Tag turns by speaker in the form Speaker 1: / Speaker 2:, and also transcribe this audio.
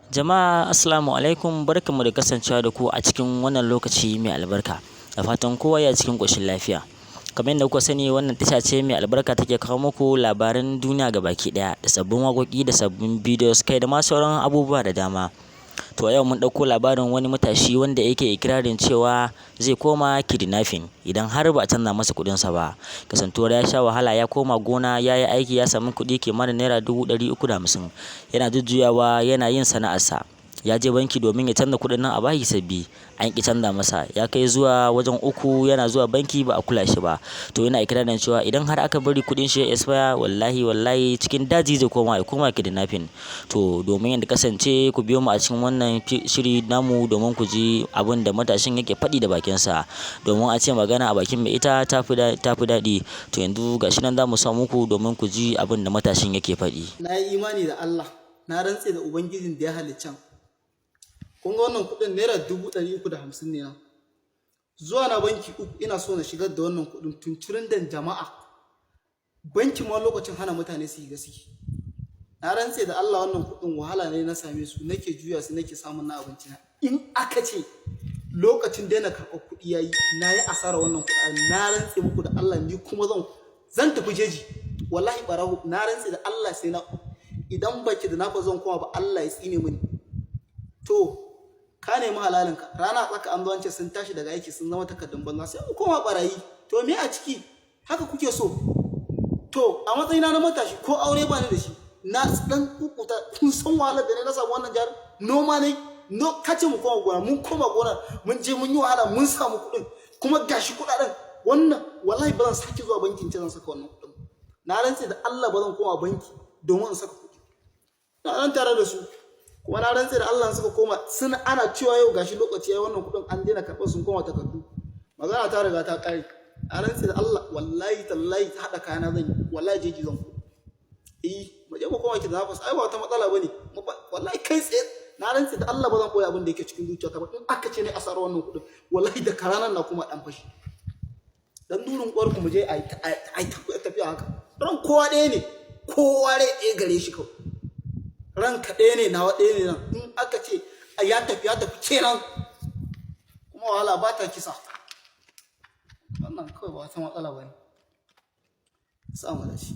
Speaker 1: Jama'a, assalamu alaikum, barkanmu da kasancewa da ku a cikin wannan lokaci mai albarka. Da fatan kowa ya cikin ƙoshin lafiya. Kamar yadda kuka sani, wannan tasha ce mai albarka take kawo muku labaran duniya gabaki ɗaya da sabbin waƙoƙi da sabbin videos, kai da ma sauran abubuwa da dama. To, a yau mun ɗauko labarin wani matashi wanda yake ikirarin cewa zai koma kidnapping idan har ba a canza masa kuɗinsa ba. Kasantuwar ya sha wahala, ya koma gona ya yi aiki, ya samu kuɗi kimanin ₦350,000. Yana jujjuyawa, yana yin sana'arsa. Ya je banki domin ya canza kuɗin nan a bashi sabbi, an ƙi canza masa. Ya kai zuwa wajen uku yana zuwa banki, ba a kula shi ba. To, yana ikirarin cewa idan har aka bari kuɗin shi ya expire, wallahi wallahi cikin daji zai koma, ya koma kidnapping. To, domin yadda kasance, ku biyo mu a cikin wannan shiri namu domin ku ji abin da matashin yake faɗi da bakinsa. Domin a ce magana a bakin mai ita ta fi daɗi. To, yanzu ga shi nan za mu sa muku domin ku ji abin da matashin yake faɗi.
Speaker 2: Na yi imani da Allah, na rantse da Ubangijin da ya haliccan. Kun ga wannan kuɗin, ₦350,000 ne. Na zuwa na banki uku ina so na shigar da wannan kuɗin, tunturin dan jama'a banki ma lokacin hana mutane su yi suke. Na rantse da Allah, wannan kuɗin wahala ne na same su, nake juya su, nake samun na abinci na. In aka ce lokacin daina karɓar kuɗi yayi, na yi asara wannan kuɗi, na rantse muku da Allah, ni kuma zan tafi jeji, wallahi barahu. Na rantse da Allah, sai na idan baki da nafa zan koma ba, Allah ya tsine mini. To, ka nemi halalinka, rana tsaka an zo an ce sun tashi daga aiki, sun zama takardun banza, sai mu koma barayi. To, me a ciki? Haka kuke so? To, a matsayina na matashi, ko aure ba ni da shi, na dan kukuta. Kun san wahalar da ne na samu wannan jarin? Noma ne. No, kace mu koma gona, mun koma gona, mun je mun yi wahala, mun samu kuɗin, kuma gashi kuɗaɗen wannan. Wallahi ba zan sake zuwa bankin ce zan saka wannan kuɗin. Na rantse da Allah, ba zan koma banki domin in saka kuɗi. Na ran tare da su kuma, na rantse da Allah, suka koma suna ana cewa yau gashi lokaci yayi, wannan kuɗin an daina karɓar, sun koma takardu, magana ta riga ta ƙare. Na rantse da Allah, wallahi tallahi, haɗa kayana zan yi, wallahi jeji zan ko. Eh, mu je mu koma ki da ai ba wata matsala bane, wallahi kai tsaye. Na rantse da Allah, ba zan koyi abin da yake cikin zuciyata ba. In aka ce ne asarar wannan kuɗin, wallahi da karanan na kuma dan fashi dan durin uwar ku. Mu je ai ai tafiya haka. Ran kowa ɗaya ne, kowa rai ɗaya gare shi kawai. Ranka ɗaya ne, nawa ɗaya ne nan. In aka ce ya tafi, ya tafi kenan. Kuma wahala ba ta kisa. Wannan kawai ba wata matsala ba ne. Samu da shi.